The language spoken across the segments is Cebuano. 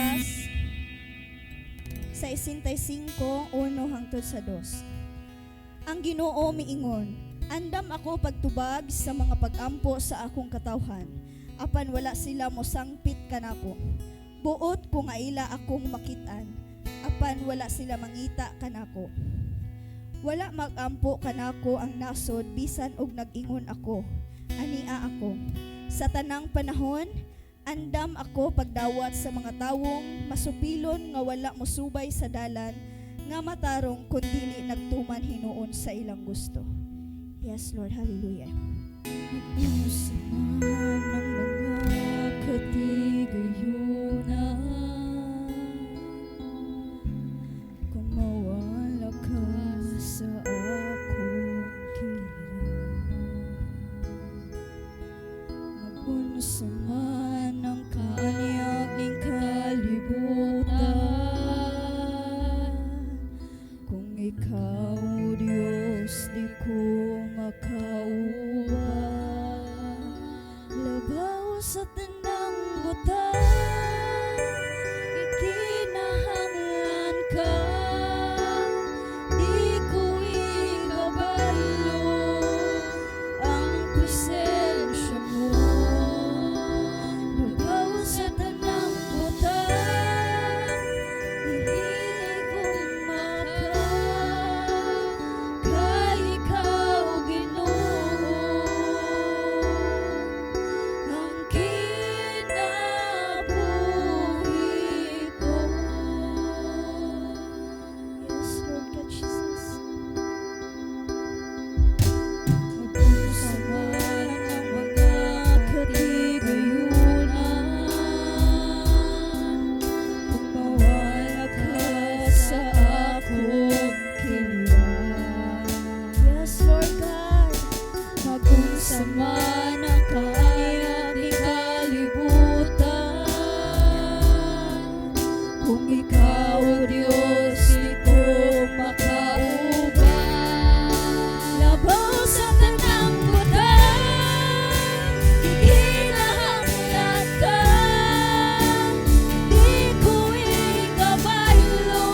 Isaías 65:1 hangtod sa 2. Ang Ginoo miingon, "Andam ako pagtubag sa mga pagampo sa akong katawhan, apan wala sila mosangpit kanako. Buot ko nga ila akong makit-an, apan wala sila mangita kanako. Wala magampo kanako ang nasod bisan og nag-ingon ako, 'Ania ako.' Sa tanang panahon, andam ako pagdawat sa mga tawong masupilon nga wala mosubay sa dalan nga matarong kun dili nagtuman hinuon sa ilang gusto." Yes, Lord, hallelujah. Mag-unsa man ang mga katigayunan, kung mawala ka sa akong kiliran, mag-unsa man ang kaanyag ning kalibutan, kung ikaw, Diyos, di ko makauban. Labaw sa tanang butang, ikinahanglan ka. Di ko ikabalo ang presensya mo. Labaw sa tanang butang, gihigugma ka. Kay ikaw, Ginoo, ang kinabuhi ko. Yes, Lord God Jesus. Mag-unsa man ang mga katigayunan, kung mawala ka sa akong kiliran, Yes, Lord God. mag-unsa man ang kaanyag ning kalibutan, kung ikaw, Diyos, di ko makauban. Labaw sa tanang butang, gikinahanglan ka. Di ko ikabalo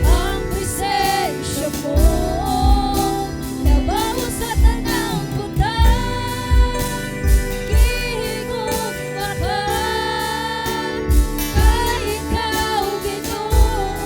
ang presensya mo. Labaw sa tanang butang, gihigugma ka. Kay ikaw, Ginoo,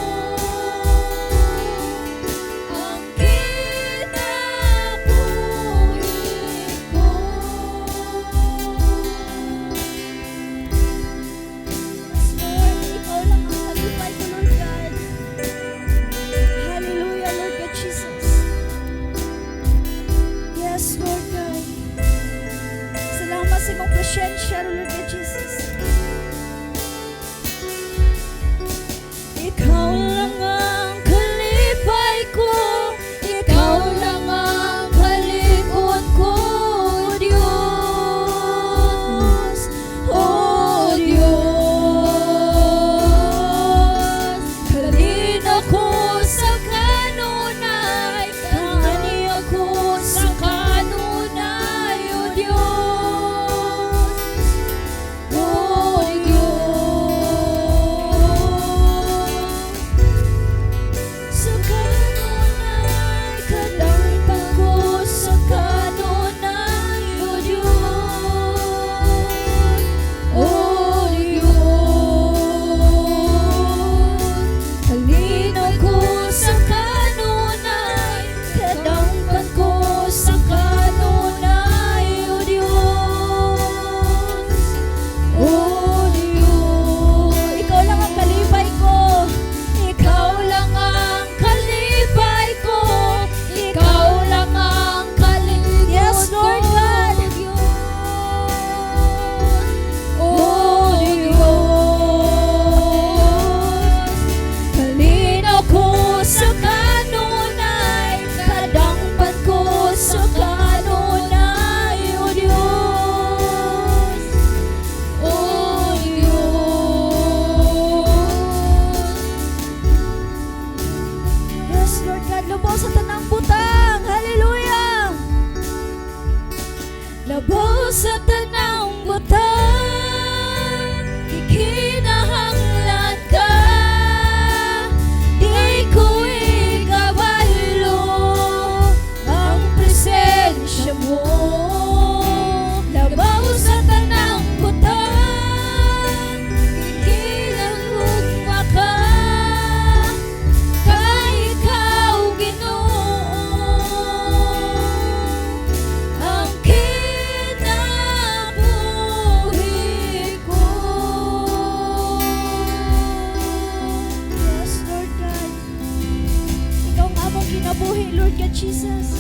Jesus.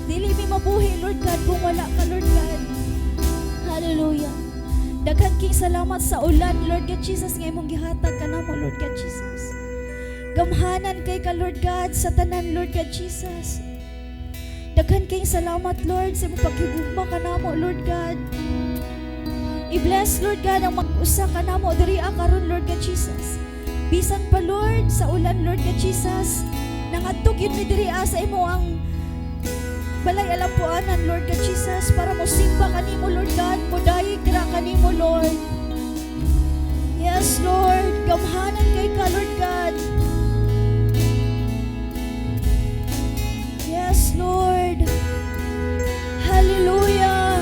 Dili mi mabuhi, Lord God, kung wala ka, Lord God. Hallelujah. Daghan king salamat sa ulan, Lord God Jesus, nga imong gihatag kanamo, Lord God Jesus. Gamhanan kay ka, Lord God, sa tanan, Lord God Jesus. Daghan kay salamat, Lord, sa imong paghigugma kanamo, Lord God. I-bless, Lord God, ang mag-usa kanamo diri karon, Lord God Jesus. Bisan pa, Lord, sa ulan, Lord God Jesus, nangadto gyud mi diri sa imo ang balay alampuanan, Lord God Jesus, para mo simba kanimo, Lord God, mo dayeg dira kanimo, Lord. Yes, Lord, gamhanan kay ka, Lord God. Yes, Lord. Hallelujah.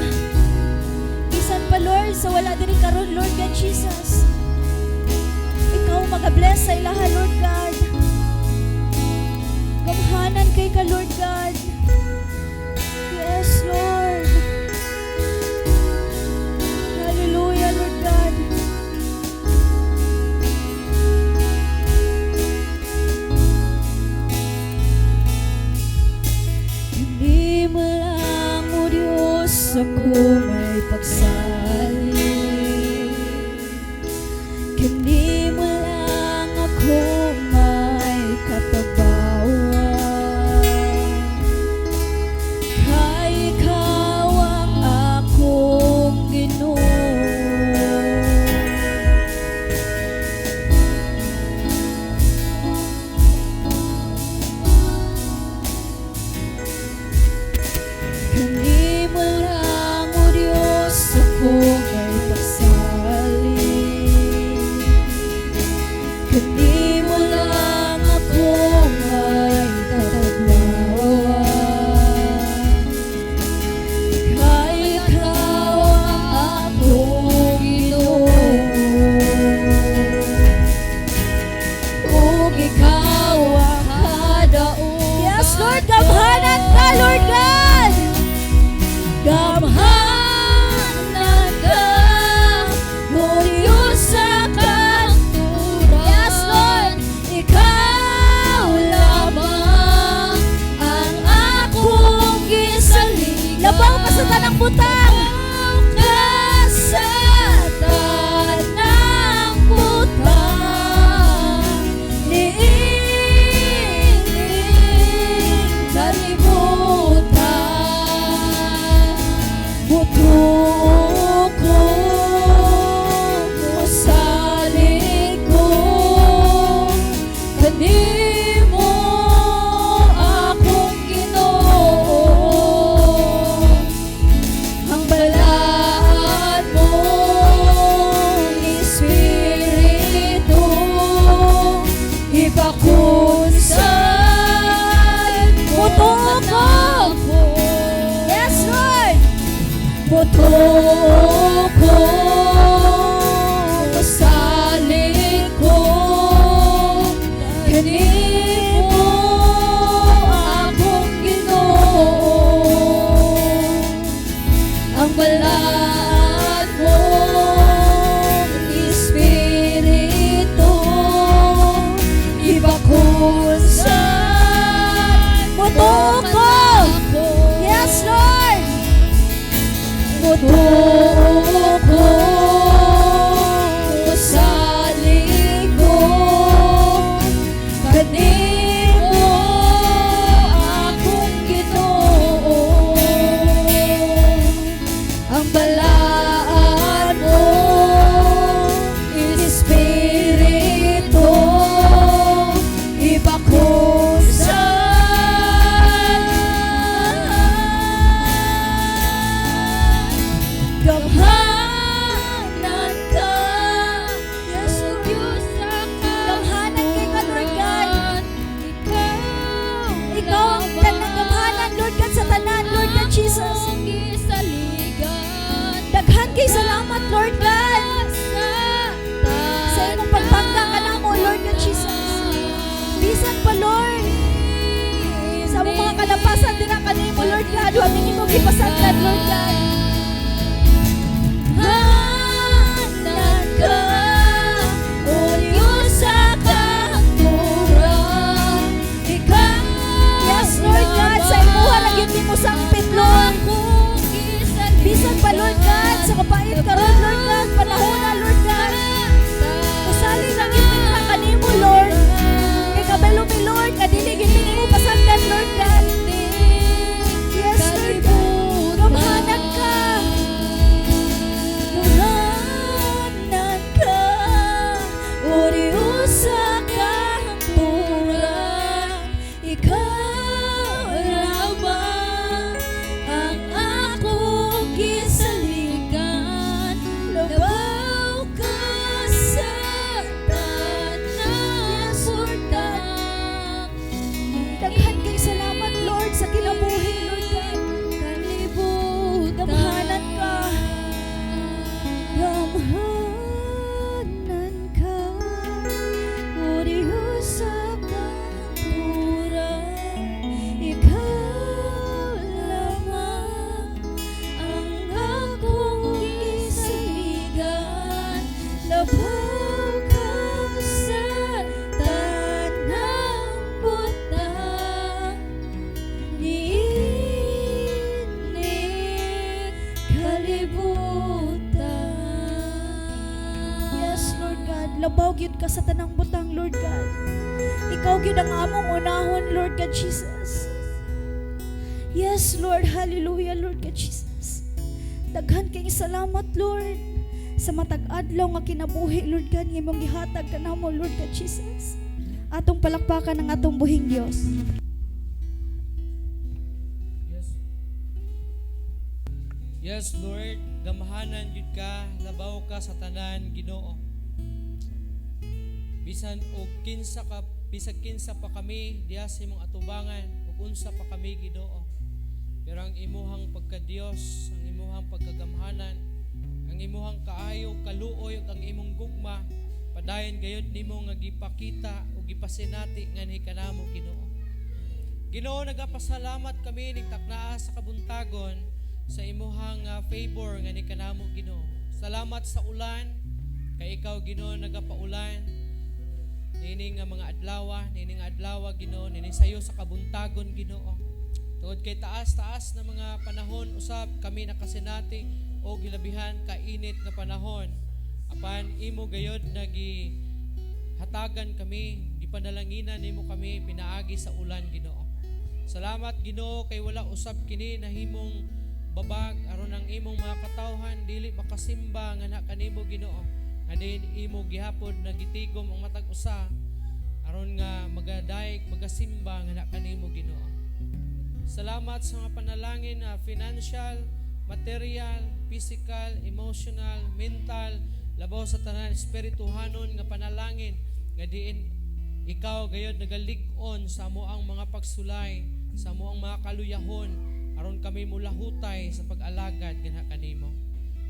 Bisan pa, Lord, sa wala diri karon, Lord God Jesus. Ikaw magabless sa ilaha, Lord God. Gamhanan kay ka, Lord God. Yes, Lord. Hallelujah, Lord God. Hindi mo lang, O Diyos, ako may pagsalig. Hindi mo lang ako may katabawan. Kay ikaw ang akong Ginoo. Kani mo lang, O Diyos, ako may pagsalig. Kani mo lang ako may katagwawan. Kay ikaw ang akong Ginoo. Ug ikaw ang kadaugan. Yes, Lord, gamhanan ka, Lord God. Gamhanan ka, O Diyos, sa kanturan. Yes, Lord. Ikaw lamang ang akong gisaligan. Labaw pa sa tanang butang. Labaw ka sa tanang butang. Niining kalibutan. Mutuo ko, mosalig ko, kanimo akong Ginoo. Ang balaan mong Espiritu, ipakunsad mo Mutuo ko. kanako. Yes, Lord. Mutuo ko, mosalig ko, kanimo akong Ginoo. Ang balaan mong Espiritu, ipakunsad mo Mutuo ko. kanako. Yes, Lord. Mutuo ko, mosalig ko, kanimo akong Ginoo. Ang balaan mong Espiritu, ipakunsad. Gamhanan ka, Yes, O Lord. Diyos, sa Gamhanan kay ka, Lord God. Ikaw Ikaw ang tanang gamhanan, Lord God, sa tanan, Lord God Jesus. akong gisaligan. Daghan kay salamat, Lord God. Sa imong pagtangga kanamo, Lord God Jesus. Bisan pa, Lord, sa among mga kalapasan dira kanimo, Lord God, wa mi nimo gipasagdan, Lord God. Hanan ka, O Diyos, sa kanturan. Ikaw Yes, Lord God, ka sa tanang butang, Lord God. Ikaw gyud ang among unahon, Lord God Jesus. Yes, Lord. Hallelujah, Lord God Jesus. Daghan kayong salamat, Lord, sa matag adlaw nga kinabuhi, Lord God, nga imong gihatag kanamo, Lord God Jesus. Atong palakpakan ang atong buhing Dios. Yes. Yes, Lord, gamhanan gyud ka, labaw ka sa tanan, Ginoo. Bisan og kinsa ka, bisag kinsa pa kami diha sa imong atubangan ug unsa pa kami, Ginoo. Pero ang imuhang pagka-Dios, ang imuhang pagkagamhanan, ang imuhang kaayo, kaluoy ug ang imong gugma, padayon gayud nimo nga gipakita ug gipasinati nganhi kanamo, Ginoo. Ginoo, nagapasalamat kami ning taknaa sa kabuntagon sa imuhang favor nga ni kanamo, Ginoo. Salamat sa ulan kay ikaw, Ginoo, nagapaulan niini nga mga adlaw, niini nga adlaw, Ginoo, niini sayo sa kabuntagon, Ginoo. Tungod kay taas-taas na mga panahon usab kami nakasinati o gilabihan kainit nga panahon. Apan imo gayod nagi hatagan kami, gipanalanginan nimo kami pinaagi sa ulan, Ginoo. Salamat, Ginoo, kay wala usab kini nahimong babag aron ang imong mga katawhan dili makasimba nga kanimo, Ginoo. Nga din imo gihapon nagitigom ang matag usa aron nga magadayeg magasimba nga kanimo, Ginoo. Salamat sa mga panalangin na financial, material, physical, emotional, mental, labaw sa tanan espirituhanon nga panalangin nga diin ikaw gayod nagalig-on sa amoang mga pagsulay, sa amoang mga kaluyahon aron kami mulahutay sa pag-alagad ganha kanimo.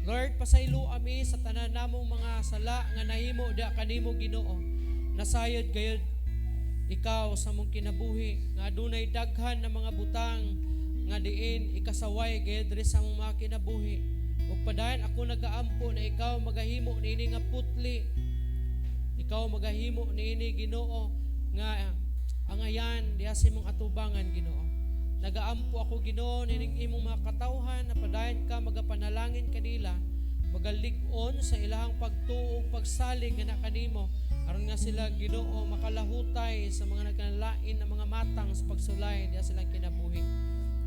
Lord, pasaylo ami sa tanan namong mga sala nga nahimo diha kanimo, Ginoo. Nasayod gayod ikaw sa among kinabuhi nga adunay daghan na mga butang nga diin ikasaway gayud diri sa among mga kinabuhi. Ug padayon ako nagaampo na ikaw magahimo niini nga putli. Ikaw magahimo niini, Ginoo, nga angayan diha sa imong atubangan, Ginoo. Nagaampo ako, Ginoo, nining imong mga katawhan na padayon ka magapanalangin kanila, magalig-on sa ilahang pagtuo ug pagsalig nga kanimo aron nga sila, Ginoo, makalahutay sa mga nagkalain na mga matang sa pagsulay diha silang kinabuhi.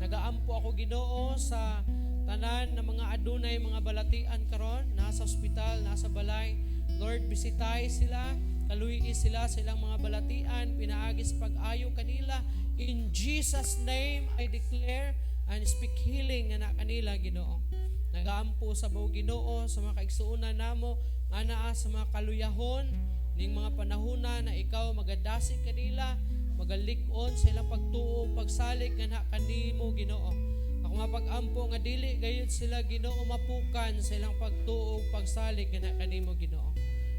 Nagaampo ako, Ginoo, sa tanan na mga adunay mga balatian karon, nasa ospital, nasa balay. Lord, bisitay sila, kaluyi sila sa ilang mga balatian, pinaagi sa pag-ayo kanila. In Jesus' name, I declare and speak healing nga na kanila, Ginoo. Nagaampo sa buo, Ginoo, sa mga kaigsuonan namo nga naa sa mga kaluyahon ning mga panahona na ikaw magadasig kanila, magalig-on sa ilang pagtuo, pagsalig nga kanimo, Ginoo. Ako nga pag-ampo nga dili gayud sila, Ginoo, mapukan sa ilang pagtuo, pagsalig nga kanimo, Ginoo.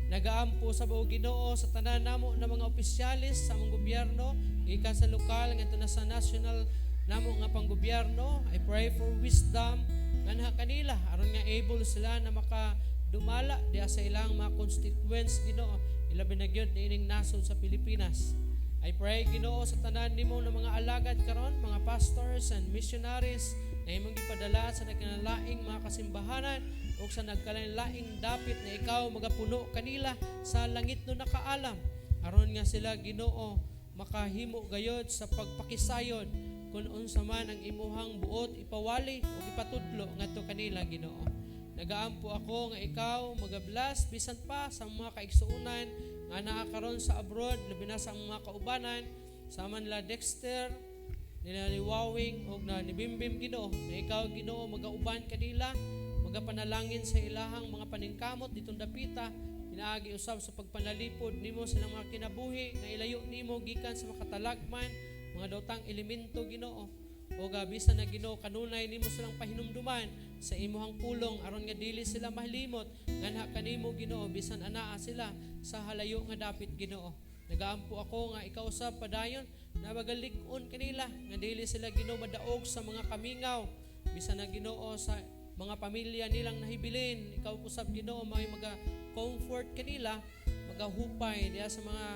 Nagaampo sa buo, Ginoo, sa tanan namo na mga opisyalis sa among gobyerno, gikan sa lokal ngadto na sa national namo nga panggobyerno. I pray for wisdom nganha kanila aron nga able sila na makadumala diha sa ilang mga constituents, Ginoo, ilabi na gyud niining nasod sa Pilipinas. I pray, Ginoo, sa tanan nimo na mga alagad karon, mga pastors and missionaries na imong gipadala sa nagkalaing mga kasimbahanan o sa nagkalaing dapit na ikaw magapuno kanila sa langit no nakaalam aron nga sila, Ginoo, makahimo gayod sa pagpakisayod kung unsa man ang imuhang buot ipawali o ipatudlo ngadto kanila, Ginoo. Nagaampo ako nga ikaw magabless bisan pa sa mga kaigsuonan nga naa karon sa abroad, labi na sa mga kaubanan sama nila Dexter, nila ni Wawing og na ni Bimbim, Ginoo, na ikaw, Ginoo, magauban kanila, magapanalangin sa ilahang mga paningkamot ditong dapita pinaagi usab sa pagpanalipod nimo sa ilang mga kinabuhi nga ilayo nimo gikan sa makatalagman mga dawtang elemento, Ginoo. O bisan na, Ginoo, kanunay nimo silang pahinumduman sa imuhang pulong aron nga dili sila mahilimot nganha kanimo, Ginoo, bisan anaa sila sa halayo nga dapit, Ginoo. Nagaampo ako nga ikaw sa padayon na magalig-on kanila nga dili sila, Ginoo, madaog sa mga kamingaw bisan na, Ginoo, sa mga pamilya nilang nahibilin. Ikaw usab, Ginoo, may maga comfort kanila, magahupay diha sa mga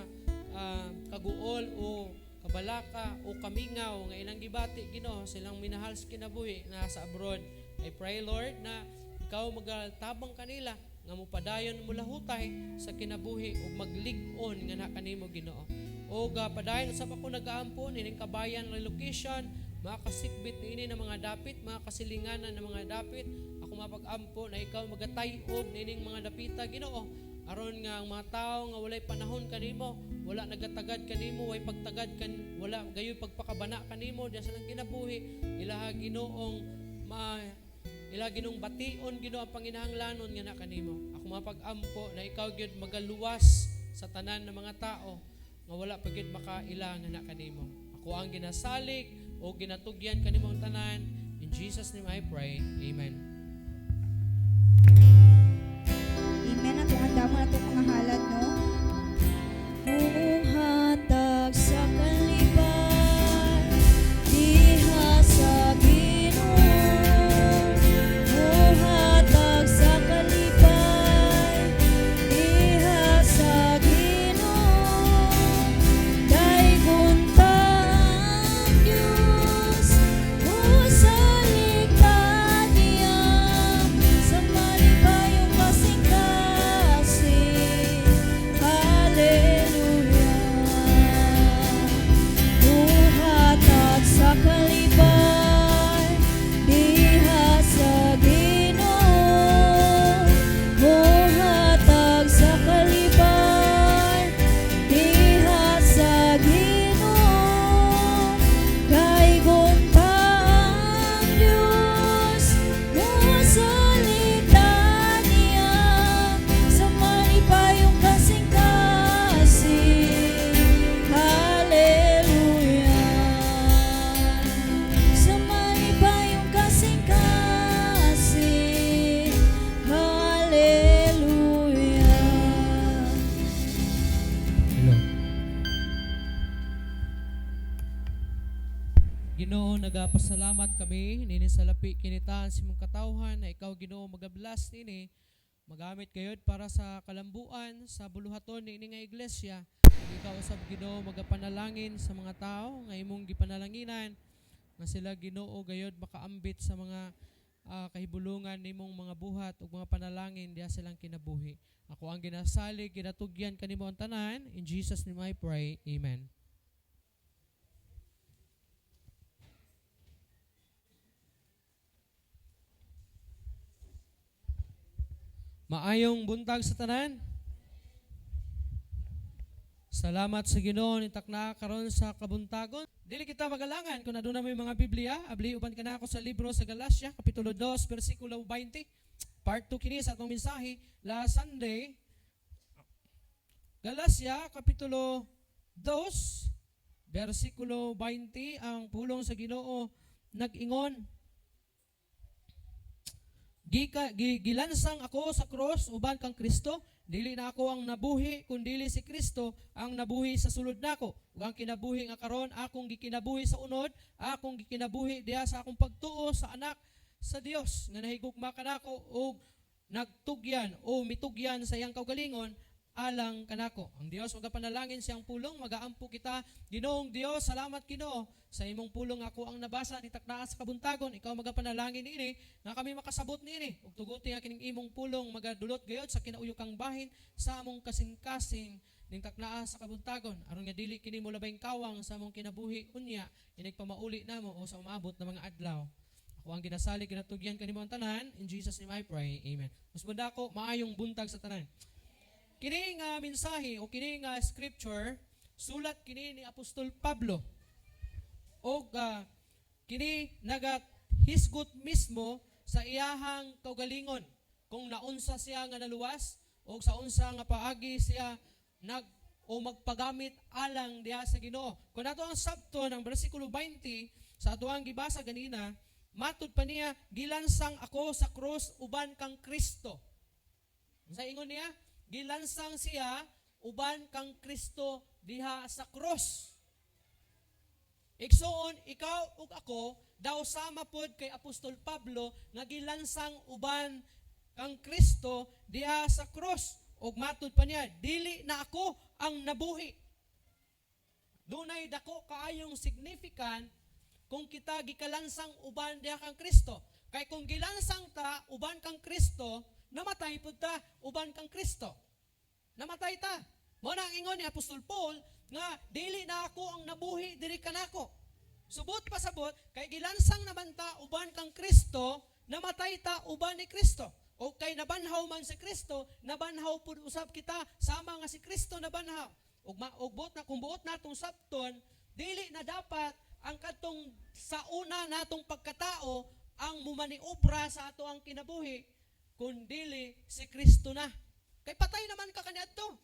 kaguol o kabalaka o kamingaw nga ilang gibati, Ginoo, silang minahal sa kinabuhi na sa abroad. I pray, Lord, na ikaw magatabang kanila nga mopadayon molahutay sa kinabuhi ug maglig-on nga na kanimo, Ginoo. Og padayon usab ako nagaampo nining Kabayan relocation, makasikbit niini ng mga dapit, mga kasilinganan ng mga dapit. Ako mapag-ampo na ikaw magatay-og nining mga dapita, Ginoo, aron nga ang mga tao nga walay panahon kanimo, wala nagatagad kanimo, way pagtagad kan, wala gayoy pagpakabana kanimo diya sa lang kinabuhi, ilaha Ginoong ma ila Ginoong bation, Ginoo, ang panginahanglanon nga na kanimo. Ako mapag-ampo na ikaw gyud magaluwas sa tanan ng mga tao nga wala pa gyud makaila nga na kanimo. Ako ang ginasalig o ginatugyan kanimo ang tanan. In Jesus' name I pray. Amen. Amen. Atong andamon atong mga halad, no? Muhatag sa kalipay diha sa Ginoo, muhatag sa kalipay diha sa Ginoo, daygon ta ang Dios, mosalig ta niya sa malipayong kasing-kasing. Hallelujah. Muhatag sa kalipay diha sa Ginoo, muhatag sa kalipay diha sa Ginoo, daygon ta ang Dios, mosalig ta niya sa malipayong kasing-kasing. Hallelujah. Sa malipayong kasing-kasing. Hallelujah. Hello. Ginoo, nagapasalamat kami nini sa lapi kinitaan sa imong katawhan na ikaw, Ginoo, magabless nini, magamit gayud para sa kalambuan sa buluhaton niini nga iglesia. Ug ikaw usab, Ginoo, magapanalangin sa mga tao nga imong gipanalanginan nga sila, Ginoo, gayud makaambit sa mga kahibulungan nimong mga buhat ug mga panalangin diha silang kinabuhi. Ako ang ginasalig, ginatugyan kanimo ang tanan. In Jesus' name I pray. Amen. Maayong buntag sa tanan. Salamat sa Ginoo nitakna karon sa kabuntagon. Dili kita magalangan kung aduna may mga Biblia, abli uban kanako sa libro sa Galacia, kapitulo 2, bersikulo 20. Part 2 kini sa atong mensahe last Sunday. Galacia kapitulo 2, bersikulo 20, ang pulong sa Ginoo nag-ingon: "Gilansang ako sa cross uban kang Kristo, dili na ako ang nabuhi kundili si Kristo ang nabuhi sa sulod nako. Ug ang kinabuhi nga karon akong gikinabuhi sa unod, akong gikinabuhi diha sa akong pagtuo sa anak sa Dios nga nahigugma kanako ug nagtugyan o mitugyan sa iyang kaugalingon alang kanako." Ang Dios magapanalangin siyang pulong, magaampo kita. Ginoong Dios, salamat, Ginoo, sa imong pulong ako ang nabasa ni taknaa sa kabuntagon. Ikaw magapanalangin niini nga kami makasabot niini ug tuguti nga kining imong pulong magadulot gayod sa kinauyokang bahin sa among kasing-kasing ning taknaa sa kabuntagon, aron nga dili kini molabay kawang sa among kinabuhi unya inig pamauli namo o sa umaabot na mga adlaw. Ako ang ginasalig, ginatugyan kanimo ang tanan. In Jesus' name I pray. Amen. Mas ko maayong buntag sa tanan. Kini nga mensahe o kini nga scripture, sulat kini ni Apostol Pablo. Og kini nagahisgot mismo sa iyahang kaugalingon kung naunsa siya nga naluwas o sa unsa nga paagi siya nag o magpagamit alang diha sa Ginoo. Kung ato ang sabton ang bersikulo 20 sa ato ang gibasa ganina, matud pa niya, "Gilansang ako sa krus uban kang Kristo." Sa ingon niya, gilansang siya uban kang Kristo diha sa krus. Igsuon, ikaw ug ako daw sama pod kay Apostol Pablo nga gilansang uban kang Kristo diha sa krus. Ug matud pa niya, "Dili na ako ang nabuhi." Dunay dako kaayong significant kung kita gikalansang uban diha kang Kristo. Kay kung gilansang ta uban kang Kristo, namatay pud ta uban kang Kristo. Namatay ta. Mao na ang ingon ni Apostol Paul nga dili na ako ang nabuhi diri kanako. Subot pasabot kay gilansang naman ta uban kang Kristo, namatay ta uban ni Kristo. O kay nabanhaw man si Kristo, nabanhaw pud usab kita sama nga si Kristo nabanhaw. Ug ma, ug buot na kung buot natong sabton, dili na dapat ang kadtong sa una natong pagkatao ang mumaniobra sa ato ang kinabuhi, kun dili si Kristo na. Kay patay naman ka kaniadto.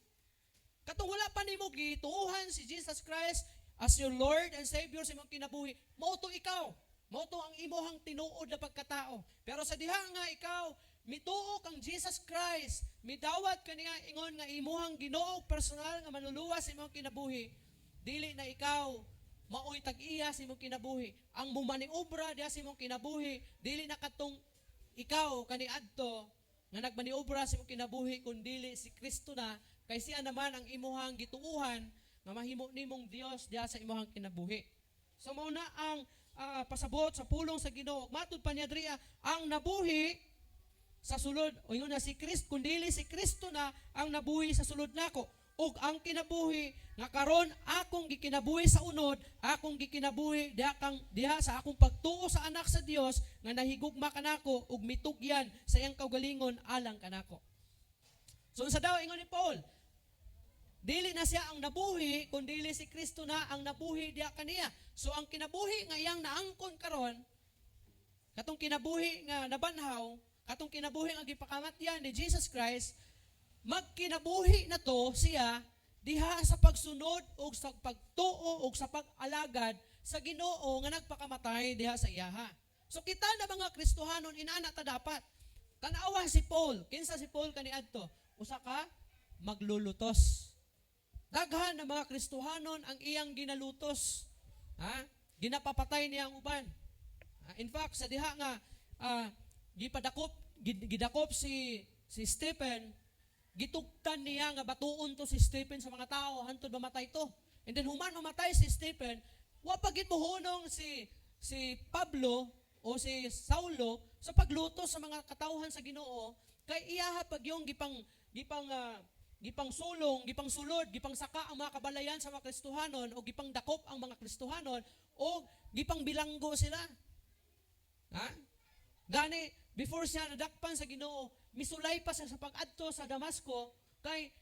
Katong wala pa nimo gituohan si Jesus Christ as your Lord and Savior sa imong kinabuhi, mao to ikaw. Mao to ang imuhang tinuod na pagkatao. Pero sa diha nga ikaw mituo kang Jesus Christ, midawat kaniya ingon nga imuhang Ginoo, personal nga manluluwas sa imong kinabuhi, dili na ikaw maoy tag-iya sa imong kinabuhi. Ang mumaniobra diha sa imong kinabuhi, dili na katong ikaw kaniadto nga nagmaniobra sa imong kinabuhi, kun dili si Kristo na, kay siya naman ang imuhang gituuhan nga mahimo nimong Dios diha sa imuhang kinabuhi. So mao na ang pasabot sa pulong sa Ginoo. Matud pa niya diriya, ang nabuhi sa sulod o ingon na si Kristo, kun dili si Kristo na ang nabuhi sa sulod nako. Ug ang kinabuhi nga karon akong gikinabuhi sa unod, akong gikinabuhi diha kang diha sa akong pagtuo sa Anak sa Dios nga nahigugma kanako ug mitugyan sa iyang kaugalingon alang kanako. So unsa daw ingon ni Paul? Dili na siya ang nabuhi, kun dili si Kristo na ang nabuhi diha kaniya. So ang kinabuhi nga iyang naangkon karon, katong kinabuhi nga nabanhaw, katong kinabuhi nga gipakamatyan ni Jesus Christ, magkinabuhi na to siya diha sa pagsunod o sa pagtuo o sa pag-alagad sa Ginoo nga nagpakamatay diha sa iyaha. So kita na mga Kristohanon, inana ta dapat. Tanawa si Paul. Kinsa si Paul kaniadto? Usa ka maglulutos. Daghan na mga Kristohanon ang iyang ginalutos. Ha? Ginapapatay niya ang uban. In fact, sa diha nga gipadakop gidakop si si Stephen, gitugtan niya nga batuon to si Stephen sa mga tao hantod mamatay to. And then human mamatay si Stephen, wa pa gid mohunong si si Pablo o si Saulo sa paglutos sa mga katawhan sa Ginoo kay iyaha pag yung gipang gipang gipang sulong, gipang sulod, gipang saka ang mga kabalayan sa mga Kristohanon o gipang dakop ang mga Kristohanon o gipang bilanggo sila. Ha? Gani, before siya nadakpan sa Ginoo, misulay pa siya sa pag-adto sa Damasco kay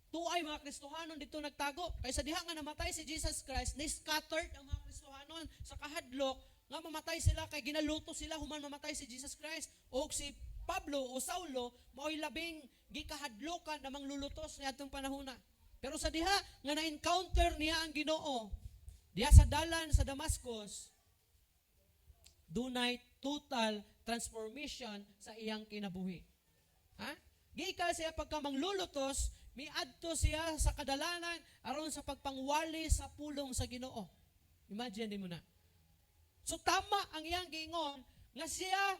tuay mga Kristohanon dito nagtago. Kay sa diha nga namatay si Jesus Christ, ni-scattered ang mga Kristohanon sa kahadlok nga mamatay sila kay ginaluto sila human mamatay si Jesus Christ. O si Pablo o Saulo mao'y labing gikahadlokan na manglulutos niadtong panahona. Pero sa diha nga na-encounter niya ang Ginoo diha sa dalan sa Damascus, dunay total transformation sa iyang kinabuhi. Ha? Gikan siya pagka manglulutos, miadto siya sa kadalanan aron sa pagpangwali sa pulong sa Ginoo. Imagine mo na. So tama ang iyang giingon nga siya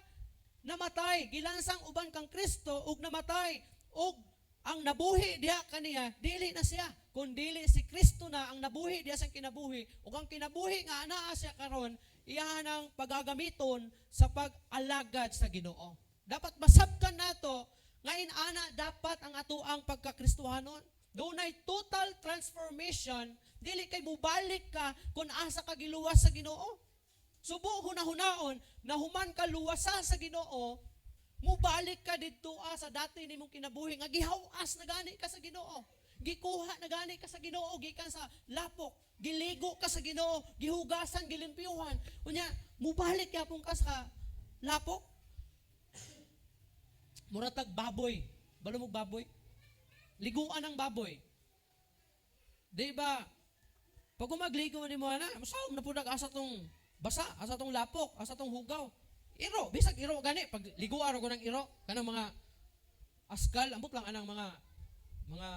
namatay, gilansang uban kang Kristo ug namatay ug ang nabuhi diha kaniya dili na siya kun dili si Kristo na ang nabuhi diha sa kinabuhi, ug ang kinabuhi nga anaa siya karon, iyahan ang pagagamiton sa pag-alagad sa Ginoo. Dapat masabtan nato nga inana dapat ang atoang pagkakristohanon. Dunay total transformation, dili kay mubalik ka kung asa ka giluwas sa Ginoo. Subo hunahunaon na human ka luwasa sa Ginoo, mubalik ka didto sa dati nimong kinabuhi nga gihawas na gani ka sa Ginoo. Gikuha na gani ka sa Ginoo gikan sa lapok, giligo ka sa Ginoo, gihugasan, gilimpyuhan. Unya mubalik gyapon ka sa lapok. Mura tag baboy. Balo mo baboy? Liguan ang baboy. Di ba? Pag umagligo ni mo ana, masaom na pud asa tong basa, asa tong lapok, asa tong hugaw. Iro, bisag iro gani pag liguan ko ng iro kanang mga askal, ambot lang anang mga mga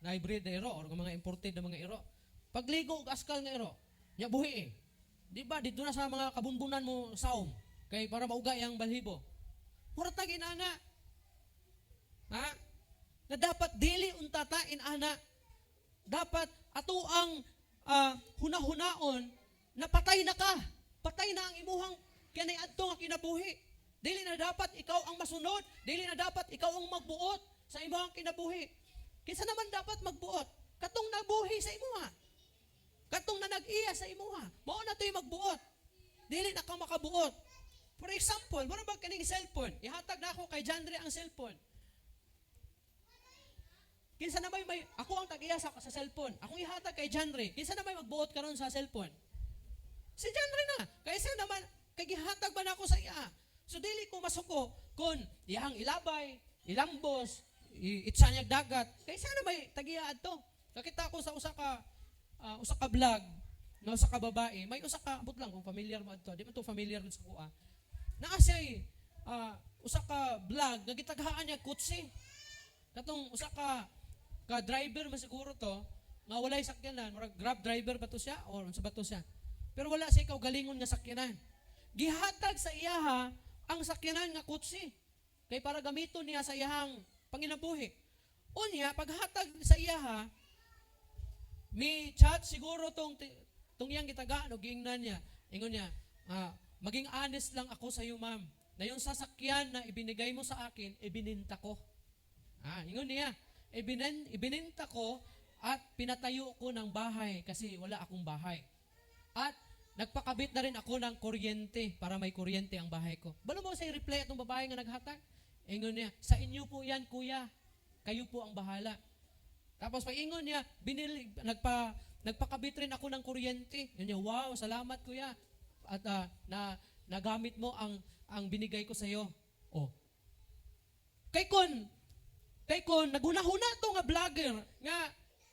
na-hybrid na iro or mga imported na mga iro. Pagligo og askal nga iro, nya buhi eh. Di ba dito na sa mga kabunbunan mo saom kay para maugay ang balhibo. Mura tag inana. Ha? Na dapat dili unta ta inana. Dapat ato ang hunahunaon na patay na ka. Patay na ang imuhang kanay adto nga kinabuhi. Dili na dapat ikaw ang masunod. Dili na dapat ikaw ang magbuot sa imong kinabuhi. Kinsa naman dapat magbuot? Katong nabuhi sa imuha. Katong na nag-iya sa imuha. Mao na to'y magbuot. Dili na ka makabuot. For example, mura ba kaning cellphone? Ihatag na ako kay Jandre ang cellphone. Kinsa na may ako ang tag-iya sa cellphone. Akong ihatag kay Janre. Kinsa na may magbuot karon sa cellphone? Si Janre na. Kaysa naman kay gihatag man ako sa iya. So dili ko masuko kung iyang ilabay, ilambos, itsa niya dagat. Kaysa na may tag-iya adto. Nakita ko sa usa ka vlog nga usa ka babae, may usa ka ambot lang kung familiar mo adto. Di man to familiar gud sa kuha. Naa siya usa ka vlog nga gitaghaan niya kutsi. Katong usa ka ka driver man siguro to nga walay sakyanan, murag Grab driver ba to siya or unsa ba to siya? Pero wala siya kaugalingon nga sakyanan. Gihatag sa iyaha ang sakyanan nga kutsi. Kay para gamiton niya sa iyahang panginabuhi. Unya, paghatag sa iyaha, mi chat siguro tong iyang gitagaan o giingnan niya. Ingon niya, "Maging honest lang ako sa iyo, ma'am, na yung sasakyan na ibinigay mo sa akin, ibininta ko." Ingon niya, "Ibininta ko at pinatayo ko ng bahay kasi wala akong bahay. At nagpakabit na rin ako ng kuryente para may kuryente ang bahay ko." Balo mo sa reply atong babae nga naghatag? Ingon niya, "Sa inyo po yan, kuya. Kayo po ang bahala." Tapos pag ingon niya, binili, nagpakabit rin ako ng kuryente. Yun niya, "Wow, salamat, kuya. At na nagamit mo ang binigay ko sa iyo." Oh. Kay kon naghuna-huna to nga vlogger nga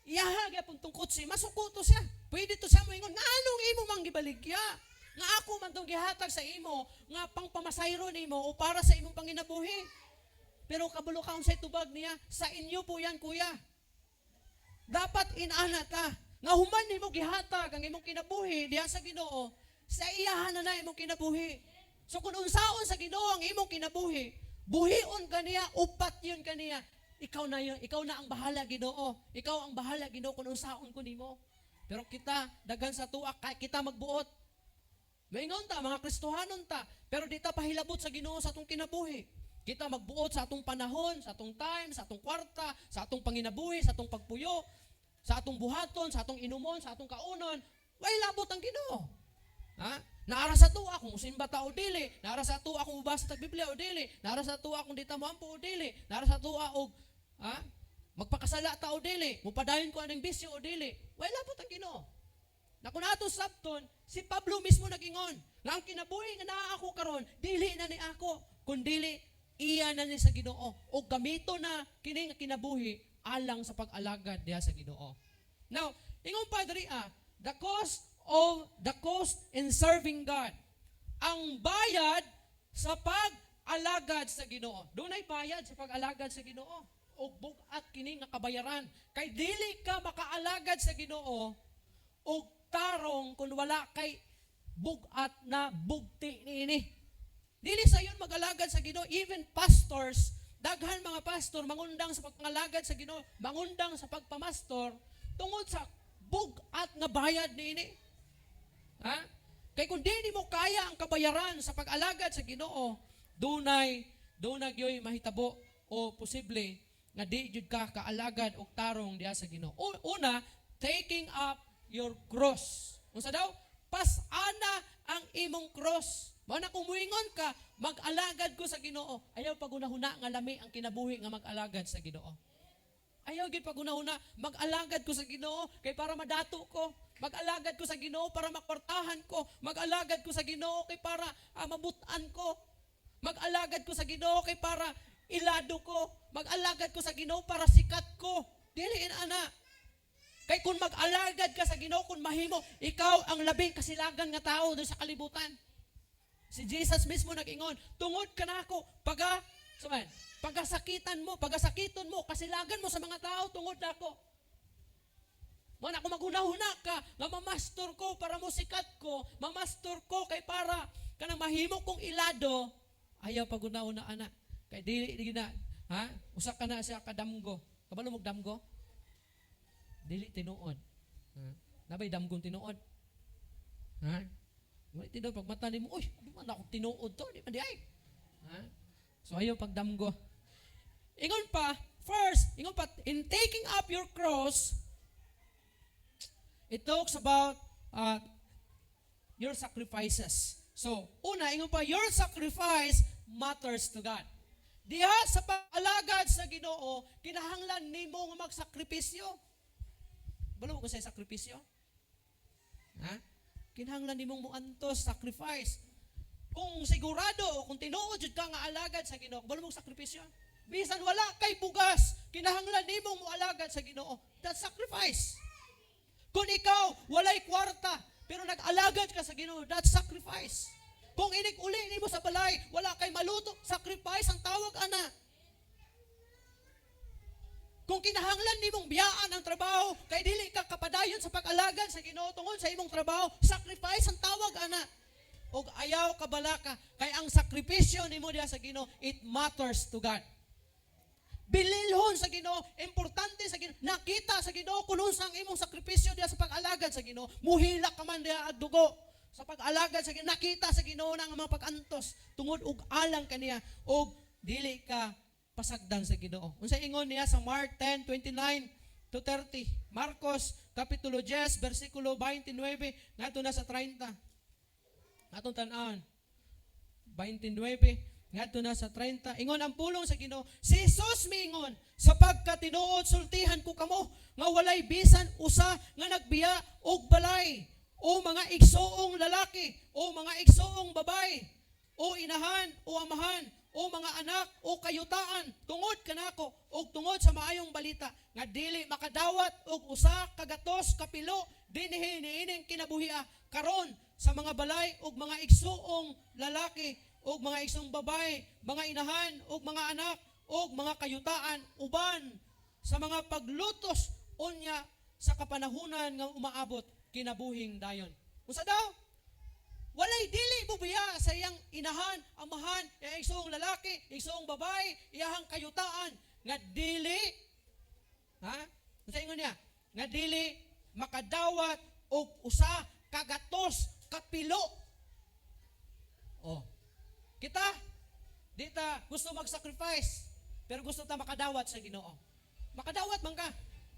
iyaha gyapon tong kotse, masuko to siya. Pwede to siya moingon, "Nga anong imo mang gibaligya? Nga ako man tong gihatag sa imo nga pangpamasayro nimo o para sa imong panginabuhi." Pero kabalo ka unsay tubag niya? "Sa inyo po yan, kuya." Dapat inana ka. Nga human nimo gihatag ang imong kinabuhi diha sa Ginoo, sa iyahan na na imong kinabuhi. So kung unsaon sa Ginoo ang imong kinabuhi, buhion ka niya, upat yun ka niya. Ikaw na yun, ikaw na ang bahala, Ginoo. Ikaw ang bahala, Ginoo, kung unsaon ko nimo. Pero kita, daghan sa tuwa, kita magbuot. Maingon ta, mga Kristohanon ta, pero di ta pahilabot sa Ginoo sa atong kinabuhi. Kita magbuot sa atong panahon, sa atong time, sa atong kwarta, sa atong panginabuhi, sa atong pagpuyo, sa atong buhaton, sa atong inumon, sa atong kaunon. Way labot ang Ginoo. Ha? Naara sa tuwa kung musimba ta o dili, naara sa tuwa kung mubasa ta Biblia o dili, naara sa tuwa kung di ta moampo o dili, naara sa tuwa og ha? Magpakasala ta o dili, mupadayon ko aning bisyo o dili. Way labot ang Ginoo. Na kung ato sabton, si Pablo mismo nag-ingon nga ang kinabuhi nga naa ako karon, dili na ni ako, kundili iya na ni sa Ginoo. O gamito na kini nga kinabuhi alang sa pag-alagad diha sa Ginoo. Now, ingon pa diri the cost in serving God. Ang bayad sa pag-alagad sa Ginoo. Dunay bayad sa pag-alagad sa Ginoo. Og bug-at kini nga kabayaran. Kay dili ka makaalagad sa Ginoo og tarong kung wala kay bug-at na bugti niini. Dili sayon mag-alagad sa Ginoo. Even pastors, daghan mga pastor mangundang sa pagpangalagad sa Ginoo, mangundang sa pagpamastor tungod sa bug-at nga bayad niini. Ha? Kay kung di mo kaya ang kabayaran sa pag-alagad sa Ginoo, dunay gyoy mahitabo o posible nga di jud ka kaalagad og tarong diha sa Ginoo. Una, taking up your cross. Unsa daw? Pas-ana ang imong cross. Mao na kung muingon ka, "Mag-alagad ko sa Ginoo." Ayaw pagunahuna nga lami ang kinabuhi nga mag-alagad sa Ginoo. Ayaw gid pagunahuna, "Mag-alagad ko sa Ginoo kay para madato ko. Mag-alagad ko sa Ginoo para makwartahan ko. Mag-alagad ko sa Ginoo kay para mabutan ko. Mag-alagad ko sa Ginoo kay para ilado ko. Mag-alagad ko sa Ginoo para sikat ko." Dili ana. Kay kung mag-alagad ka sa Ginoo, kung mahimo, ikaw ang labing kasilagan nga tao doon sa kalibutan. Si Jesus mismo nag-ingon, "Tungod kanako, paga, suman, pagasakitan mo, pagasakiton mo, kasilagan mo sa mga tao tungod nako." Mo na kung maghuna-huna ka, nga mamastor ko para mo sikat ko, mamastor ko kay para kanang mahimo kong ilado, ayaw paghuna-huna ana. Kay dili di na, ha? Usa ka na siya kadamgo. Kabalo mo damgo? Dili tinuod. Ha? Nabay damgong tinuod? Ha? Wala tinuod pag mata nimo, "Uy, di man ako tinuod to, di man di ay." Ha? So ayaw pagdamgo. Ingon pa, first, ingon pa, in taking up your cross, it talks about your sacrifices. So, una, ingon pa, your sacrifice matters to God. Diha sa pag-alagad sa Ginoo, kinahanglan nimo nga magsakripisyo. Balo ko sa sakripisyo? Ha? Kinahanglan nimong muantos, sacrifice. Kung sigurado o kung tinuod jud ka nga alagad sa Ginoo, balo mong sakripisyo. Bisan wala kay bugas, kinahanglan nimong moalagad sa Ginoo. That's sacrifice. Kung ikaw walay kwarta, pero nag-alagad ka sa Ginoo, that's sacrifice. Kung inig uli nimo sa balay, wala kay maluto, sacrifice ang tawag ana. Kung kinahanglan nimong biyaan ang trabaho, kay dili ka kapadayon sa pag-alagad sa Ginoo tungod sa imong trabaho, sacrifice ang tawag ana. Og ayaw kabalaka, kay ang sakripisyo nimo diha sa Ginoo, it matters to God. Bililhon sa Ginoo, importante sa Ginoo, nakita sa Ginoo kung unsa ang imong sakripisyo diha sa pag-alagad sa Ginoo. Muhilak ka man diha ag dugo sa pag-alagad sa Ginoo, nakita sa Ginoo na ang mga pag-antos tungod og alang kaniya og dili ka pasagdan sa Ginoo. Unsa ingon niya sa Mark 10:29 to 30. Marcos kapitulo 10 bersikulo 29 ngadto na sa 30. Atong tan-awon. 29 ngadto na sa 30. Ingon ang pulong sa Ginoo. Si Jesus miingon, "Sapagkat tinuod sultihan ko kamo nga walay bisan usa nga nagbiya og balay o mga igsuong lalaki o mga igsuong babae o inahan o amahan o mga anak o kayutaan tungod kanako og tungod sa maayong balita nga dili makadawat og usa ka gatos kapilo dinhi niining kinabuhia karon sa mga balay og mga igsuong lalaki og mga igsuong babae, mga inahan og mga anak og mga kayutaan uban sa mga paglutos unya sa kapanahunan nga umaabot kinabuhing dayon." Unsa daw? Walay dili mubiya sa iyang inahan, amahan, iyang igsuong lalaki, igsuong babae, iyahang kayutaan nga dili, ha? Unsa ingon niya? Nga dili makadawat og usa kagatos kapilo. Oh. Kita di ta gusto mag-sacrifice, pero gusto ta makadawat sa Ginoo. Makadawat man ka,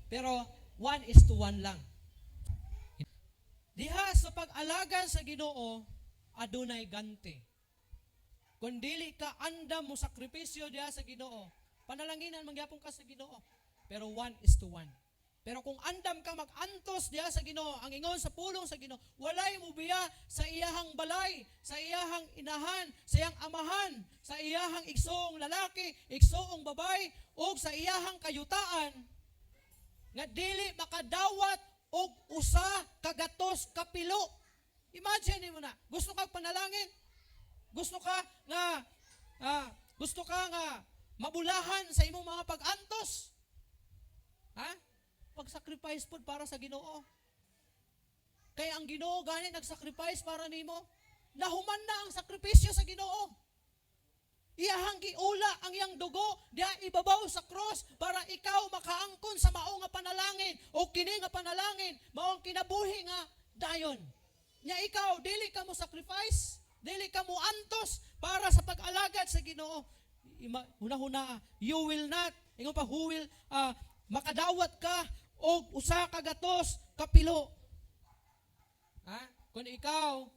pero 1:1 lang. Diha sa pag-alaga sa Ginoo, adunay ganti. Kung dili ka andam mo sakripisyo diha sa Ginoo, panalanginan mangyapon ka sa Ginoo. Pero 1:1. Pero kung andam ka mag-antos diha sa Ginoo, ang ingon sa pulong sa Ginoo, walay mubiya sa iyahang balay, sa iyahang inahan, sa iyang amahan, sa iyahang igsoong lalaki, igsoong babae, ug sa iyahang kayutaan, nga dili makadawat og usa kagatos kapilo. Imagine mo na, gusto ka panalangin, gusto ka nga mabulahan sa imong mga pag-antos. Ha? Pag-sacrifice pod para sa Ginoo. Kaya ang Ginoo gani nag-sacrifice para nimo. Nahuman na ang sakripisyo sa Ginoo. Iyahang giula ang iyang dugo diha ibabaw sa cross para ikaw makaangkon sa mao nga panalangin o kini nga panalangin, mao ang kinabuhi nga dayon. Nya ikaw dili ka mo sacrifice, dili ka mo antos para sa pag-alagad sa Ginoo. Huna-huna, you will not, ingon pa, who will makadawat ka og usa ka gatos kapilo. Ha? Kung ikaw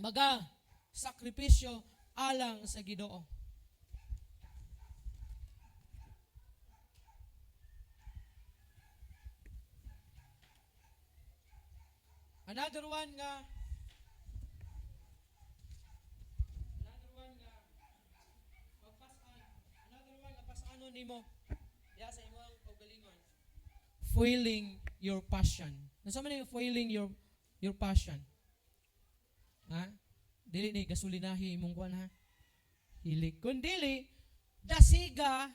maga sakripisyo alang sa Ginoo. Another one nga magpasan, another one nga pasanon nimo diha sa imong kaugalingon. Fueling your passion. Unsa man yung fueling your passion? Ha? Dili ni gasolinahi imong kuan ha. Hilig. Kun dili dasiga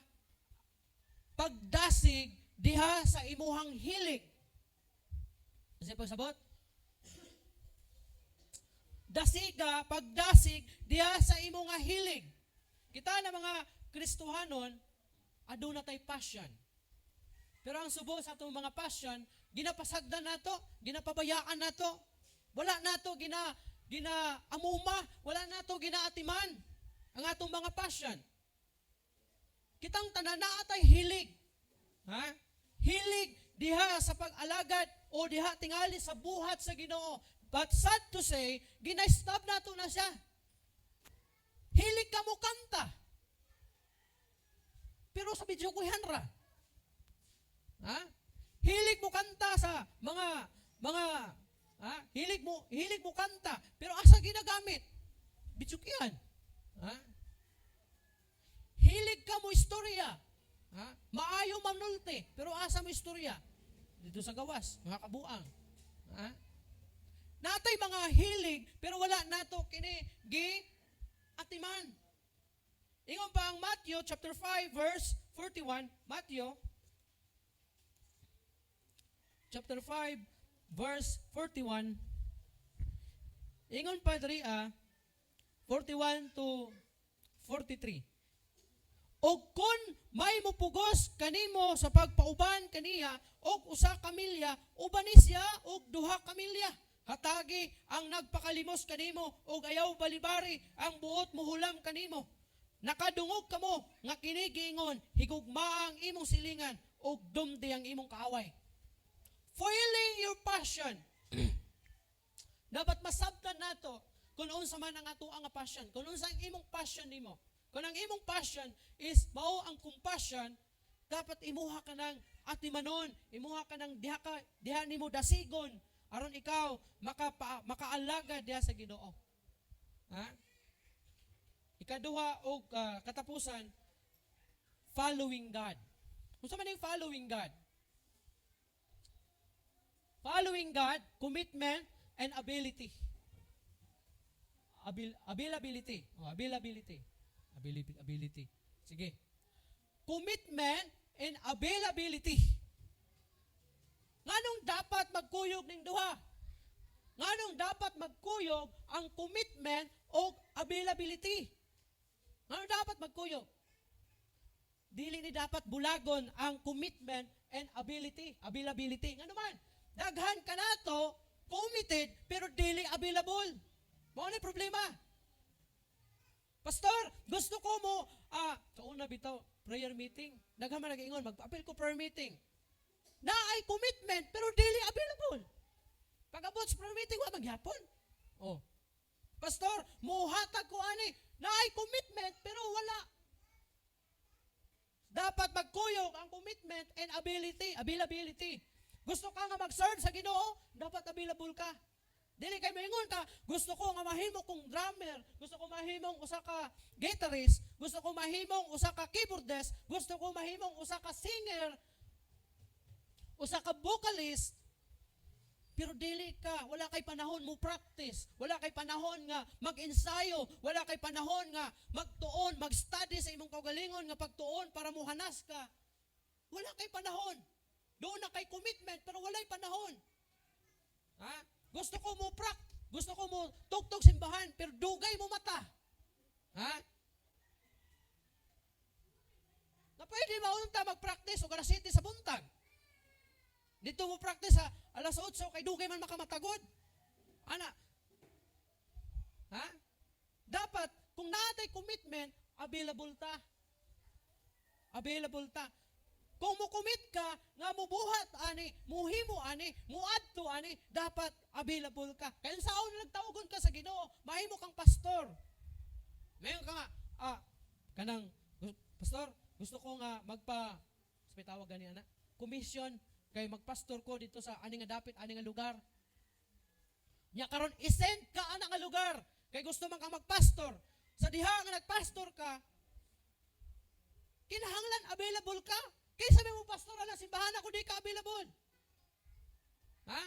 pagdasig diha sa imuhang hilig. Unsa pagsabot? Dasiga pagdasig diha sa imong nga hilig. Kita na mga Kristohanon aduna tay passion. Pero ang subo sa atong mga passion, ginapasagdan nato, ginapabayaan nato. Wala nato ginaamuma, wala nato ginaatiman. Ang atong mga passion. Kitang tanan naa tay hilig. Ha? Hilig diha sa pag-alagad o diha tingali sa buhat sa Ginoo. But sad to say, gina-stop nato na siya. Hilig ka mo kanta. Pero sa videokehan ra. Ha? Hilig mo kanta sa mga, ha? Hilig mo kanta pero asa ginagamit? Videokehan. Ha? Hilig ka mo istorya. Ha? Maayo manulti, pero asa mo istorya? Dito sa gawas, mga kabuang. Ha? Naa tay mga hilig, pero wala nato kini gi atiman. Ingon pa ang Matthew chapter 5 verse 41, Matthew chapter 5 verse 41. Ingon pa diri 41 to 43. Og kung may mupugos kanimo sa pagpauban kaniya og 1 ka milya, ubani siya og 2 ka milya. Hatagi ang nagpakalimos kanimo og ayaw balibari ang buot muhulam kanimo. Nakadungog kamo nga kini giingon, higugmaa ang imong silingan ug dumdi ang imong kaaway. Foiling your passion. Dapat masabtan nato kung unsa man ang ato ang passion, kung unsa ang imong passion nimo. Kung ang imong passion is mao ang compassion, dapat imuha ka ng atimanon, imuha ka ng diha ka diha nimo dasigon aron ikaw makaalagad diha sa Ginoo. Ha? Ikaduha og katapusan, following God. Unsa man yung following God? Following God, commitment and ability. Availability. Oh, availability. Ability, ability. Sige. Commitment and availability. Nganong dapat magkuyog ning duha? Nganong dapat magkuyog ang commitment o availability? Nganong dapat magkuyog? Dili ni dapat bulagon ang commitment and ability, availability. Ngano man, daghan ka nato committed pero dili available. Mao na problema. Pastor, gusto ko mo sa una bitaw prayer meeting. Daghan man nag-ingon magpa-apil ko prayer meeting. Naay commitment pero dili available. Pag-abot sa prayer meeting, wa magyapon. Oh. Pastor, muhatag ko ani, naay commitment pero wala. Dapat magkuyog ang commitment and ability, availability. Gusto ka nga mag-serve sa Ginoo, dapat available ka. Dili kay maingon ka, gusto ko nga mahimo kong drummer, gusto ko mahimong usa ka guitarist, gusto ko mahimong usa ka keyboardist, gusto ko mahimong usa ka singer, usa ka vocalist, pero dili ka, wala kay panahon mo practice, wala kay panahon nga mag-ensayo, wala kay panahon nga magtuon, mag-study sa imong kaugalingon nga pagtuon para mohanas ka. Wala kay panahon. Doon na kay commitment pero walay panahon. Ha? Gusto ko mo gusto ko mo tugtog simbahan pero dugay mo mata. Ha? Na pwede maunta mag-practice og alas 7 sa buntag. Dito mo practice sa alas 8 kay dugay man makamatagod. Ana. Ha? Dapat kung naa tay commitment, available ta. Available ta. Kung mo commit ka nga mubuhat ani, muhimo ani, muadto ani, dapat available ka. Kaya sa na nagtawogon ka sa Ginoo, mahimo kang pastor. Mayon ka nga, kanang pastor, gusto ko nga magpa sa may tawag gani ana, commission kay magpastor ko dito sa ani nga dapit ani nga lugar. Nya karon isend ka ana nga lugar kay gusto man ka magpastor. Sa diha nga nagpastor ka, kinahanglan available ka. Kaysa may mo pastor ana simbahan ako di ka available. Ha?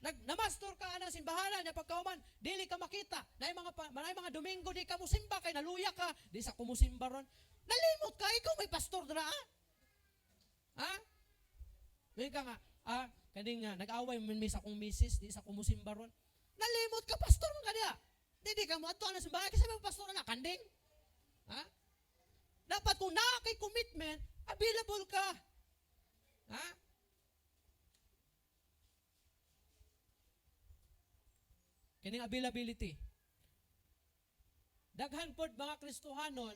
Nag namastor ka ana simbahanan nya pagkauman dili ka makita. Naay mga Domingo di ka musimba kay naluya ka, di sa kumusimba ron. Nalimot ka, ikaw may pastor dira ah. Ha? May ka nga, kaning nga, nag-away man mi sa akong misis, di sa kumusimba ron. Nalimot ka, pastor man ka diha. Di ka mo adto ana simbahan kasi may pastor na kanding. Ha? Dapat kung naa kay commitment, available ka. Ha? Kining availability. Daghan pod mga Kristohanon,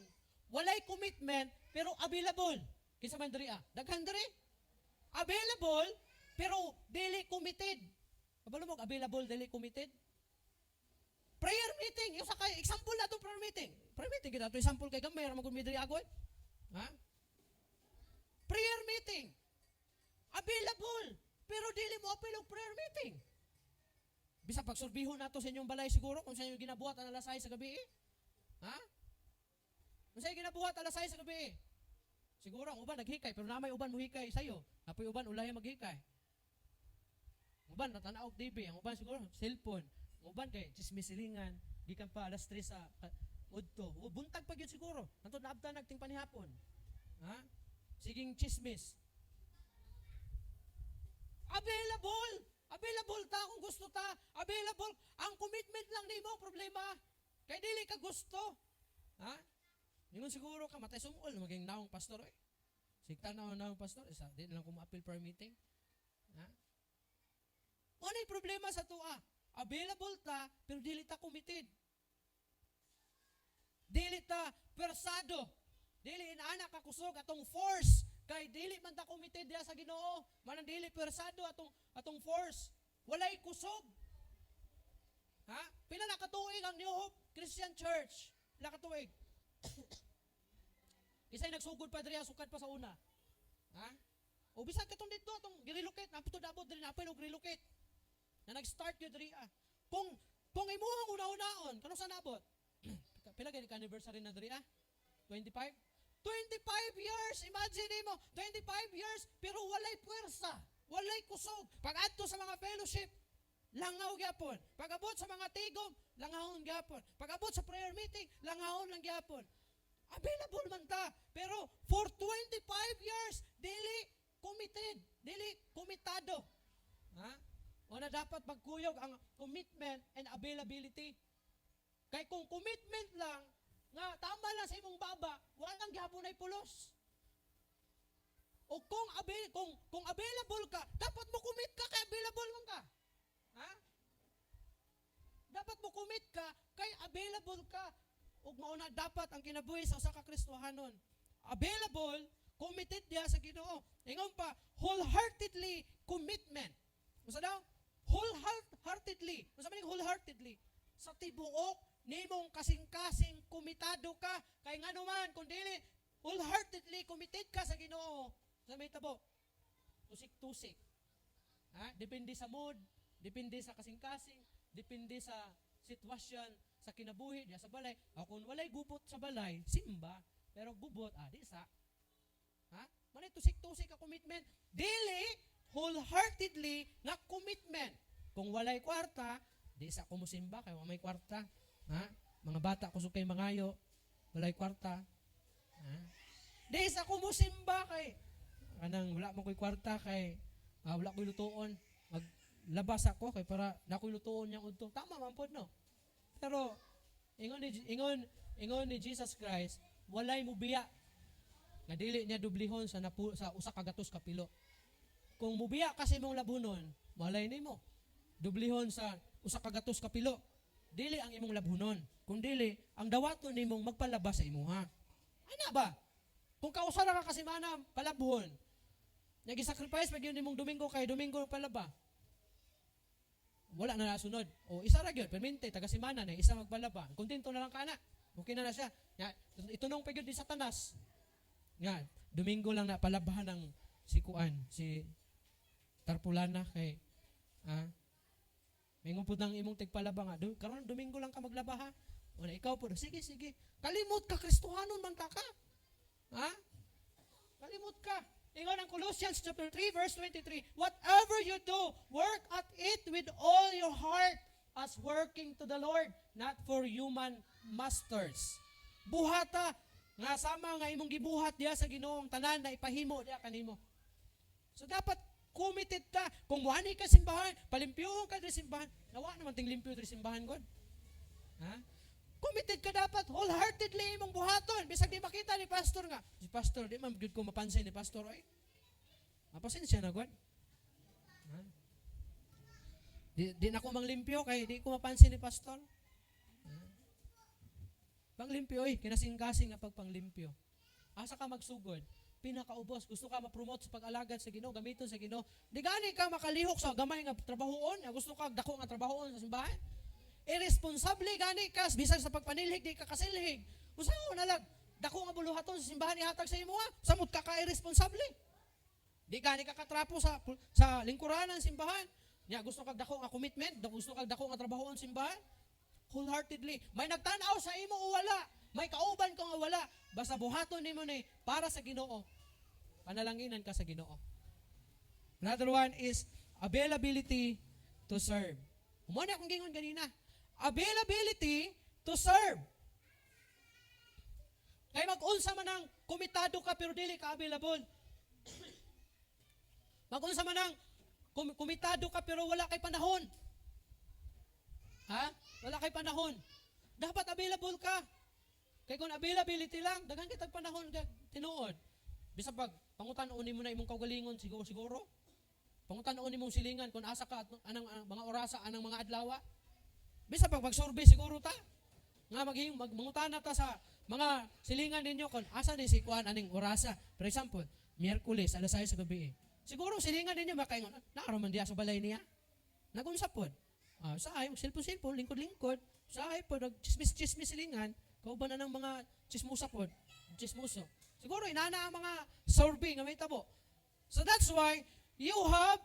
walay commitment pero available. Kinsa man diri ah? Daghan diri. Available pero dili committed. Kabalo mo available dili committed? Prayer meeting, yung sa kay example na to, prayer meeting. Prayer meeting kita to example kay gamay ra man gud mi diri agoy. Ha? Prayer meeting. Available pero dili mo apil og prayer meeting. Bisa pagsurbihon nato sa inyong balay siguro kung sa inyong ginabuhat ang alas 6 sa gabi. Eh. Ha? Kung sa inyong ginabuhat alas 6 sa gabi. Eh. Siguro ang uban naghikay pero namay uban mohikay sayo. Napoy uban ulay maghikay. Ang uban natanaw og TV, ang uban siguro cellphone, ang uban kay chismisilingan gikan pa alas 3 sa udto. O, buntag pa gyud siguro. Hantod naabtan nagting panihapon. Ha? Siging chismis. Available! Available ta kung gusto ta. Available. Ang commitment lang nimo problema. Kay dili ka gusto. Ha? Ingon siguro ka matay sumol maging naong pastor eh. Sigta na naong pastor isa di na lang ko ma-appeal prayer meeting. Ha? Ano problema sa tua? Available ta pero dili ta committed. Dili ta persado. Dili inaana ka kusog atong force kay dili man ta committed diha sa Ginoo. Manang dili persado atong force. Walay kusog. Ha? Pila na katuig ang New Hope Christian Church? Pila ka tuig? Isay nagsugod pa diri sukad pa sa una. Ha? O bisan katong dito atong gi-relocate, napito dabot diri napay og relocate. Na nag-start gyud diri ah. Kung imuhang una-unaon, kanus-a nabot? Pila gani ka anniversary na diri ah? 25? 25 years, imagine mo, 25 years pero walay puwersa, walay kusog. Pag adto sa mga fellowship, langaw gyapon. Pag-abot sa mga tigom, langawon gyapon. Pag-abot sa prayer meeting, langawon lang gyapon. Available man ta, pero for 25 years dili committed, dili komitado. Ha? O na dapat magkuyog ang commitment and availability. Kay kung commitment lang, nga tama lang sa imong baba, walang gyapon ay pulos. O kung available ka, dapat mo commit ka kay available man ka. Ha? Dapat mo commit ka kay available ka. Ug mao na dapat ang kinabuhi sa usa ka Kristohanon. Available, committed diha sa Ginoo. Ingon pa, wholeheartedly commitment. Unsa daw? Wholeheartedly. Unsa man yung wholeheartedly? Sa tibuok nimong kasing-kasing komitado ka kay ngano man kung dili wholeheartedly committed ka sa Ginoo, sa may tabo tusik-tusik. Ha? Depende sa mood, depende sa kasing-kasing, depende sa sitwasyon sa kinabuhi diya sa balay. O kung walay gubot sa balay, simba, pero gubot, ah, di sa. Ha? Manay tusik-tusik ka commitment. Dili wholeheartedly nga commitment. Kung walay kwarta, di sa ko musimba kay wa may kwarta. Ha? Mga bata kusog kay mangayo, walay kwarta. Ha? Di sa ko musimba kay kanang wala man ko'y kwarta kay wala ko'y lutuon. Maglabas ako kay para na ko'y lutuon niyang udto. Tama man pod, no. Pero ingon ni Jesus Christ, walay mubiya nga dili niya dublihon sa usa ka gatos ka pilo. Kung mubiya kasi mong labhunon, malay nimo. Dublihon sa usa ka gatos ka pilo. Dili ang imong labhunon, kung dili ang dawaton nimong magpalaba sa imuha. Ana ba? Kung kausa ra ka kasemana palabhon, nag-sacrifice pag yun nimong Domingo kay Domingo palaba. Wala na nasunod. O isa ra gyud, permente taga semana na isa magpalaba. Kontento na lang ka na. Okay na na siya. Nga, itunong pa gyud ni Satanas. Nga, Domingo lang na palabahan ng si Kuan, si Tarpulana kay Mingon pud ng imong tigpalaba nga, karon Domingo lang ka maglaba ha. O na ikaw po, sige sige. Kalimot ka, Kristohanon man ta ka. Ha? Kalimot ka. Ingon ang Colossians chapter 3 verse 23, "Whatever you do, work at it with all your heart as working to the Lord, not for human masters." Buhata nga sama nga imong gibuhat diha sa Ginoong tanan na ipahimo diha kanimo. So dapat committed ka. Kung muani ka simbahan, palimpyuhon ka diri simbahan. Nawa naman ting limpyo diri simbahan god. Ha? Committed ka dapat wholeheartedly imong buhaton. Bisag di makita ni pastor nga. Si pastor di man gyud ko mapansin ni pastor oy. Mapasensya na god. Ha? Di na ko manglimpyo kay di ko mapansin ni pastor. Ha? Panglimpyo oy, kinasing-kasing nga pagpanglimpyo. Asa ka magsugod? Pinakaubos. Gusto ka ma-promote sa pag-alagad sa Ginoo, gamiton sa Ginoo. Di gani ka makalihok sa gamay nga trabahoon, gusto ka dako nga trabahoon sa simbahan. Irresponsable gani ka bisag sa pagpanilhig di ka kasilhig. Usa na lang dako nga buluhaton sa simbahan ihatag sa imo ha. Samot ka ka irresponsable. Di gani ka katrapo sa lingkuranan ng simbahan. Nya gusto kag dako nga commitment, gusto kag dako nga trabahoon sa simbahan. Wholeheartedly. May nagtan-aw sa imo o wala. May kauban ka nga wala. Basta buhaton nimo ni para sa Ginoo. Panalanginan ka sa Ginoo. Another one is availability to serve. Mao na akong gingon ganina. Availability to serve. Kay mag-unsa man ang komitado ka pero dili ka available. Mag-unsa man ang komitado ka pero wala kay panahon. Ha? Wala kay panahon. Dapat available ka. Kay kung availability lang, daghan kitag panahon kag tinuod. Bisag pag pangutan-on nimo na imong kaugalingon siguro siguro. Pangutan-on nimong silingan kung asa ka at anang mga orasa, anang mga adlaw. Bisag pag mag-survey siguro ta. Nga maging mangutana ta sa mga silingan ninyo kung asa ni si kuan aning orasa. For example, Miyerkules alas 6 sa gabi. Siguro silingan ninyo makaingon, "Naa man diya sa balay niya." Nagunsa pod. Ah, sa ay cellphone cellphone, lingkod-lingkod. Sa ay pod nag chismis-chismis silingan, kauban na ng mga chismosa pod, chismoso. Siguro inana ang mga survey nga may tabo. So that's why you have,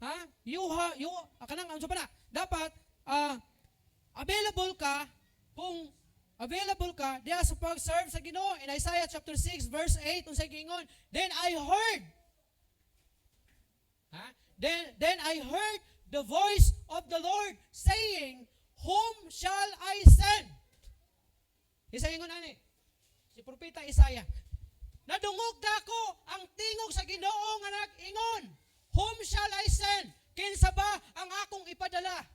ha? You have you kanang ano pa na? Dapat available ka, kung available ka diya sa pag-serve sa Ginoo. In Isaiah chapter 6 verse 8, unsay giingon? Then I heard. Ha? Then I heard the voice of the Lord saying, "Whom shall I send?" Isa ingon ani. Si Propeta Isaiah. "Nadungog nako ang tingog sa Ginoo nga nag-ingon, 'Whom shall I send? Kinsa ba ang akong ipadala?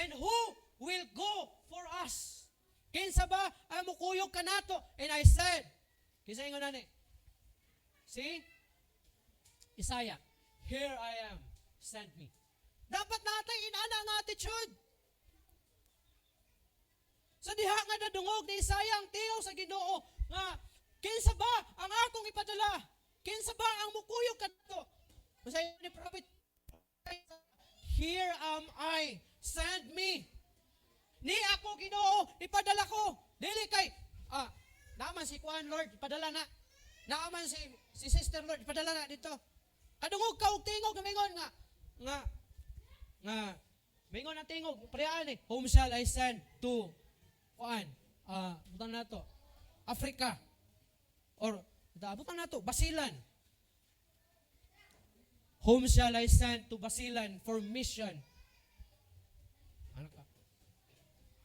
And who will go for us? Kinsa ba ang mukuyog kanato?' And I said," kinsa ingon ani? Si Isaiah, "Here I am, send me." Dapat natay inana nga attitude. Sa diha nga nadungog ni Isaiah ang tingog sa Ginoo nga, "Kinsa ba ang akong ipadala? Kinsa ba ang mukuyog kanato?" Unsay ni Prophet? "Here am I, send me." Ni ako, Ginoo, ipadala ko. Dili kay naman si Kuan, Lord, ipadala na. Naaman si Sister, Lord, ipadala na dito. Kadungog ka og tingog nga mingon nga mingon ang tingog prean eh, "Whom shall I send to kuan?" Butang nato Africa or butang nato Basilan. "Whom shall I send to Basilan for mission?" Ano ka?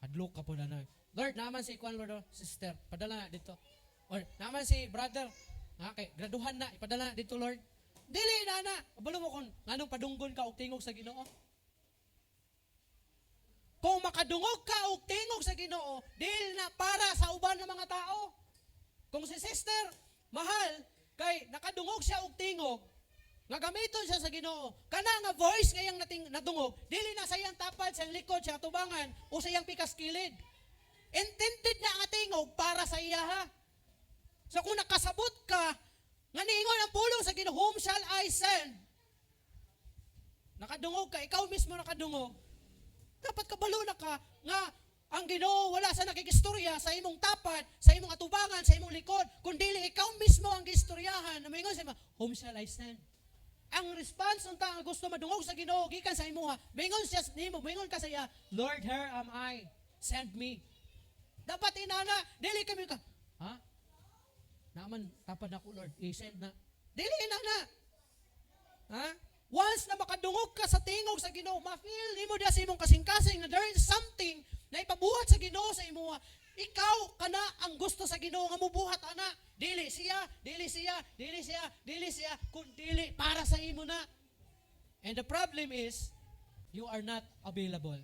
Hadlok ka po na na. "Lord, naman si kuan, Lord, oh, sister, padala na dito." Or naman si brother, okay, graduhan na, ipadala na dito, Lord. Dili na na. Kabalo mo kung nganong padunggon ka og tingog sa Ginoo? Kung makadungog ka og tingog sa Ginoo, dili na para sa uban ng mga tao. Kung si sister mahal kay nakadungog siya og tingog nga gamiton siya sa Ginoo, kana nga voice ngayang nating nadungog, dili na sa iyang tapad, sa iyang likod, sa iyang tubangan o sa iyang pikas kilid. Intended na nga tingog para sa iya ha. So kung nakasabot ka nga niingon ang pulong sa Ginoo, "Whom shall I send?" Nakadungog ka, ikaw mismo nakadungog. Dapat kabalo na ka nga ang Ginoo wala sa nakikistorya sa imong tapad, sa imong atubangan, sa imong likod, kundi ikaw mismo ang gistoryahan na moingon sa imo, "Whom shall I send?" Ang response unta nga gusto madungog sa Ginoo gikan sa imuha, moingon siya nimo, moingon ka sa iya, "Lord, here am I, send me." Dapat inana, dili kami ka, "Ha? Naman tapad ako, Lord, i-send na." Dili inana. Ha? Once na makadungog ka sa tingog sa Ginoo, ma-feel nimo diya sa imong kasing-kasing na there is something na ipabuhat sa Ginoo sa imuha. Ikaw kana ang gusto sa Ginoo nga mubuhat ana. Dili siya, dili siya, dili siya, dili siya, kun dili para sa imo na. And the problem is you are not available.